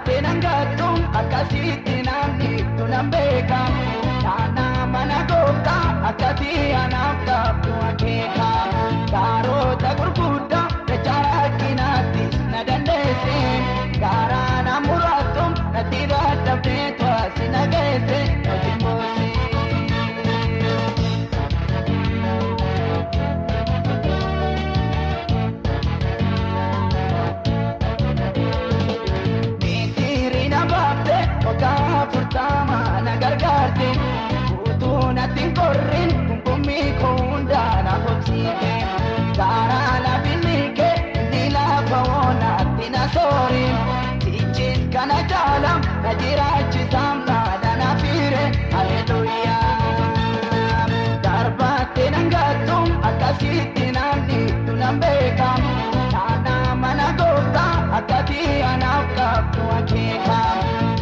Darbattee nan gattu akkasitti namni tunan beeka. Naannaa mana gooftaa akkasii anaaf qabdu akeeka. Gaarota gurguddaa dachaa rakkinaattis na dandeesse. Garaa na muraattu natti dadhabdee to'asi na geesse hojii boose. Misirina baafte waggaa 40 na gargaarte. Utuu natti hin qorrin kumkummii koo hundaa na hobsiite. Garaa lafinni kee inni lafa oonaatti na soori. Sichis kana caala na jiraachisaam naadha na fiire. Haleluuyaa. Darbattee nan gattu akkasitti namni tunan beeka. Naannaa mana gooftaa akkasii anaaf qabdu akeeka.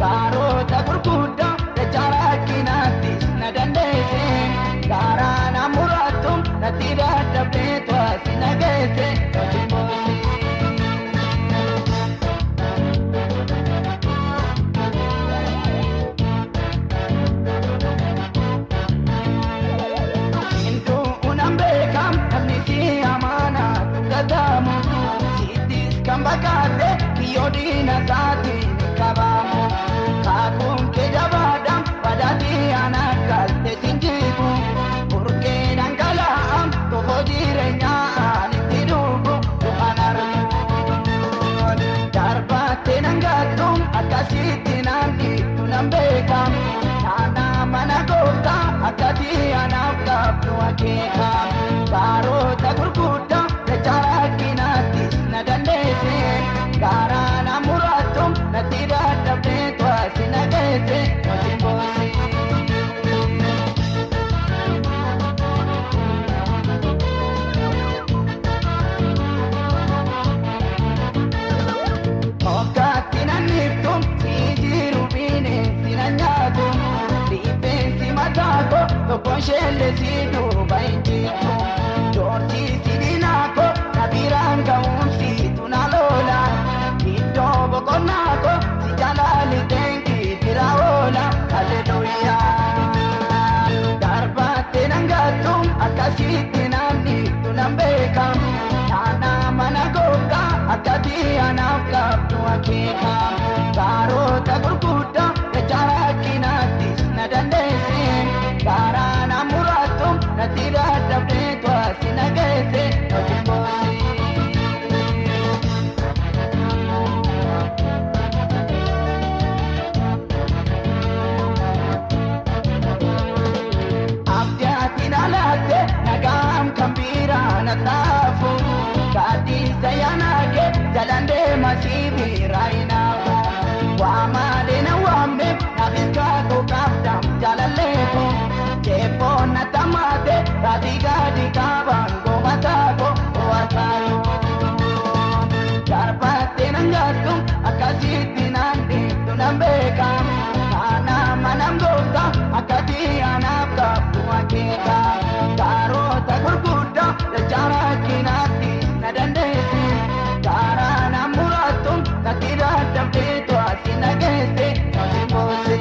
Gaarota gurguddaa dachaa rakkinaattis na dandeesse. Garaa na muraattu natti dadhabdee to'asi na geesse hojii boose. Hinduun beekam namni si amaana tuggatamu. Sittis kan baqaate kiyyoo diina isaatiin qabamu. Kaakuun kee jabaadha badaatii ana galte sin jibu. Burqee dhangala'aa tofoo jireenyaa itti dhugu du'an argu. Darbattee nan gattu akkasitti namni tunan beeka. Naannaa mana gooftaa akkasii anaaf qabdu akeeka. Gaarota gurguddaa dachaa rakkinaattis na dandeesse. Garaa na muraattu natti dadhabdee to'asi na geesse hojii boose. Hoggaatti nan iftu si jiru bineensi na nyaatu. Rifeensi mataa koo tokkoon sheelle si duuba hin jirtu. Joorsiisi diinaa koo na biraan ga'umsiitu na lola. Iddoo boqonnaa koo si jalaali teenkii bira oola. Haleluuyaa. Darbattee nan gattu akkasitti namni tunan beeka. Naannaa mana gooftaa akkasii anaaf qabdu akeeka. Gaarota gurguddaa dachaa rakkinaattis na dandeesse. Garaa na muraattu natti dadhabdee to'asi na geesse hojii boose. Abdaatiin alaatte nagaan kan biraa na taafu. Gaaddiisa yaanaake jalaan deema si biraa hinaafu. Waa malee na waamne naafis kaakuu qabda jaalalleeku. Jeefoon na tamaate raatii gadi qaban gooma taako harkaatu. Darbattee nan gattu akkasitti nan dhiibdu nan beeka. Naannaa mana gooftaa akkasii anaaf qabdu akeeka. Gaarota gurguddaa dachaa rakkinaatti na dandeesse. Garaa na muraattu natti dadhabdee to'asi na geesse hojii boose.